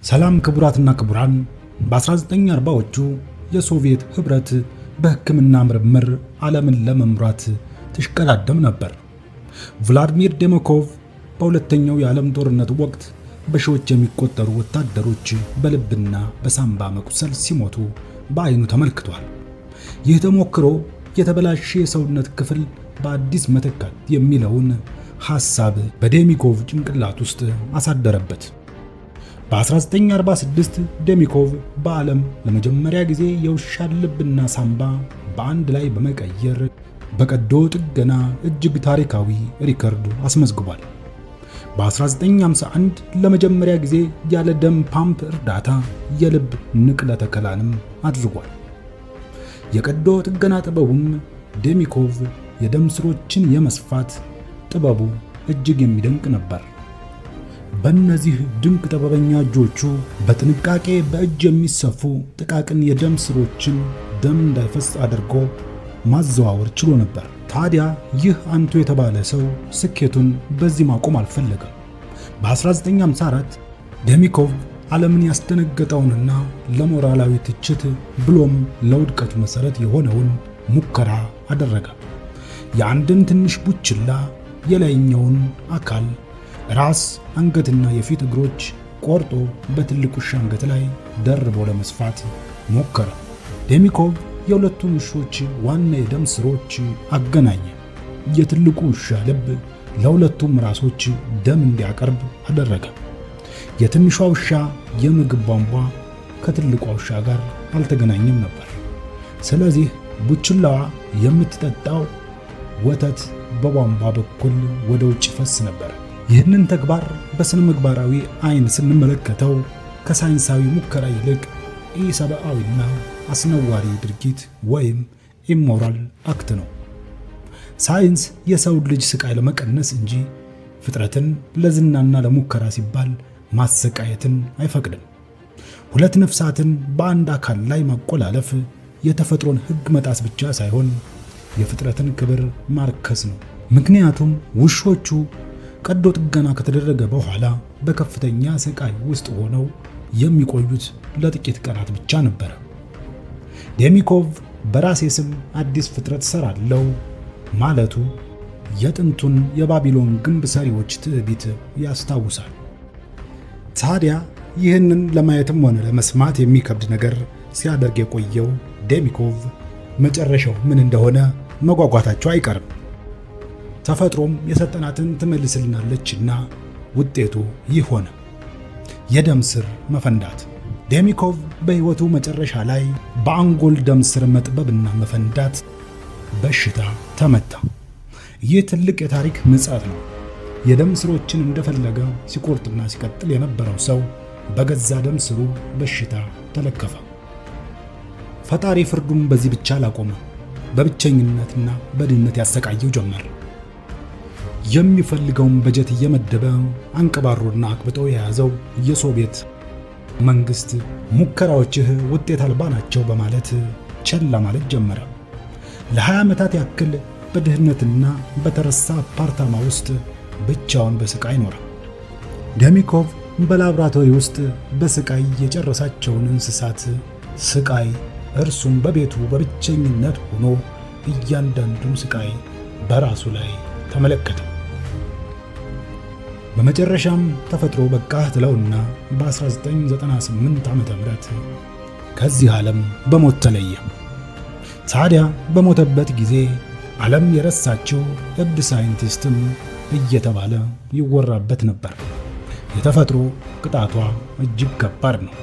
ሰላም ክቡራትና ክቡራን፣ በ1940ዎቹ የሶቪየት ኅብረት በሕክምና ምርምር ዓለምን ለመምራት ትሽቀዳደም ነበር። ቭላድሚር ዴሚኮቭ በሁለተኛው የዓለም ጦርነት ወቅት በሺዎች የሚቆጠሩ ወታደሮች በልብና በሳምባ መቁሰል ሲሞቱ በአይኑ ተመልክቷል። ይህ ተሞክሮ የተበላሸ የሰውነት ክፍል በአዲስ መተካት የሚለውን ሐሳብ በዴሚኮቭ ጭንቅላት ውስጥ አሳደረበት። በ1946 ዴሚኮቭ በዓለም ለመጀመሪያ ጊዜ የውሻን ልብና ሳምባ በአንድ ላይ በመቀየር በቀዶ ጥገና እጅግ ታሪካዊ ሪከርድ አስመዝግቧል። በ1951 ለመጀመሪያ ጊዜ ያለ ደም ፓምፕ እርዳታ የልብ ንቅለ ተከላንም አድርጓል። የቀዶ ጥገና ጥበቡም ዴሚኮቭ የደም ስሮችን የመስፋት ጥበቡ እጅግ የሚደንቅ ነበር። በእነዚህ ድንቅ ጥበበኛ እጆቹ በጥንቃቄ በእጅ የሚሰፉ ጥቃቅን የደም ስሮችን ደም እንዳይፈስ አድርጎ ማዘዋወር ችሎ ነበር። ታዲያ ይህ አንቱ የተባለ ሰው ስኬቱን በዚህ ማቆም አልፈለገም። በ1954 ዴሚኮቭ ዓለምን ያስደነገጠውንና ለሞራላዊ ትችት ብሎም ለውድቀቱ መሠረት የሆነውን ሙከራ አደረገ። የአንድን ትንሽ ቡችላ የላይኛውን አካል ራስ፣ አንገትና የፊት እግሮች ቆርጦ በትልቅ ውሻ አንገት ላይ ደርቦ ለመስፋት ሞከረ። ዴሚኮቭ የሁለቱን ውሾች ዋና የደም ስሮች አገናኘ። የትልቁ ውሻ ልብ ለሁለቱም ራሶች ደም እንዲያቀርብ አደረገ። የትንሿ ውሻ የምግብ ቧንቧ ከትልቋ ውሻ ጋር አልተገናኘም ነበር። ስለዚህ ቡችላዋ የምትጠጣው ወተት በቧንቧ በኩል ወደ ውጭ ይፈስ ነበር። ይህንን ተግባር በስነ ምግባራዊ አይን ስንመለከተው ከሳይንሳዊ ሙከራ ይልቅ ኢሰብአዊና አስነዋሪ ድርጊት ወይም immoral act ነው። ሳይንስ የሰው ልጅ ስቃይ ለመቀነስ እንጂ ፍጥረትን ለዝናና ለሙከራ ሲባል ማሰቃየትን አይፈቅድም። ሁለት ነፍሳትን በአንድ አካል ላይ ማቆላለፍ የተፈጥሮን ሕግ መጣስ ብቻ ሳይሆን የፍጥረትን ክብር ማርከስ ነው። ምክንያቱም ውሾቹ ቀዶ ጥገና ከተደረገ በኋላ በከፍተኛ ስቃይ ውስጥ ሆነው የሚቆዩት ለጥቂት ቀናት ብቻ ነበረ። ዴሚኮቭ በራሴ ስም አዲስ ፍጥረት ሰራለው ማለቱ የጥንቱን የባቢሎን ግንብ ሰሪዎች ትዕቢት ያስታውሳል። ታዲያ ይህንን ለማየትም ሆነ ለመስማት የሚከብድ ነገር ሲያደርግ የቆየው ዴሚኮቭ መጨረሻው ምን እንደሆነ መጓጓታቸው አይቀርም። ተፈጥሮም የሰጠናትን ትመልስልናለችና ውጤቱ ይህ ሆነ፣ የደም ስር መፈንዳት። ዴሚኮቭ በሕይወቱ መጨረሻ ላይ በአንጎል ደም ስር መጥበብና መፈንዳት በሽታ ተመታ። ይህ ትልቅ የታሪክ ምጸት ነው። የደም ስሮችን እንደፈለገ ሲቆርጥና ሲቀጥል የነበረው ሰው በገዛ ደም ስሩ በሽታ ተለከፈ። ፈጣሪ ፍርዱን በዚህ ብቻ አላቆመ። በብቸኝነትና በድህነት ያሰቃየው ጀመር። የሚፈልገውን በጀት እየመደበ አንቀባሮና አቅብጦ የያዘው የሶቪየት መንግስት ሙከራዎችህ ውጤት አልባ ናቸው በማለት ቸላ ማለት ጀመረ። ለ20 ዓመታት ያክል በድህነትና በተረሳ አፓርታማ ውስጥ ብቻውን በስቃይ ኖረ። ዴሚኮቭ በላብራቶሪ ውስጥ በስቃይ የጨረሳቸውን እንስሳት ስቃይ እርሱም በቤቱ በብቸኝነት ሆኖ እያንዳንዱን ስቃይ በራሱ ላይ ተመለከተ። በመጨረሻም ተፈጥሮ በቃህ ትለውና በ1998 ዓ.ም ከዚህ ዓለም በሞት ተለየ። ታዲያ በሞተበት ጊዜ ዓለም የረሳችው እብድ ሳይንቲስትም እየተባለ ይወራበት ነበር። የተፈጥሮ ቅጣቷ እጅግ ከባድ ነው።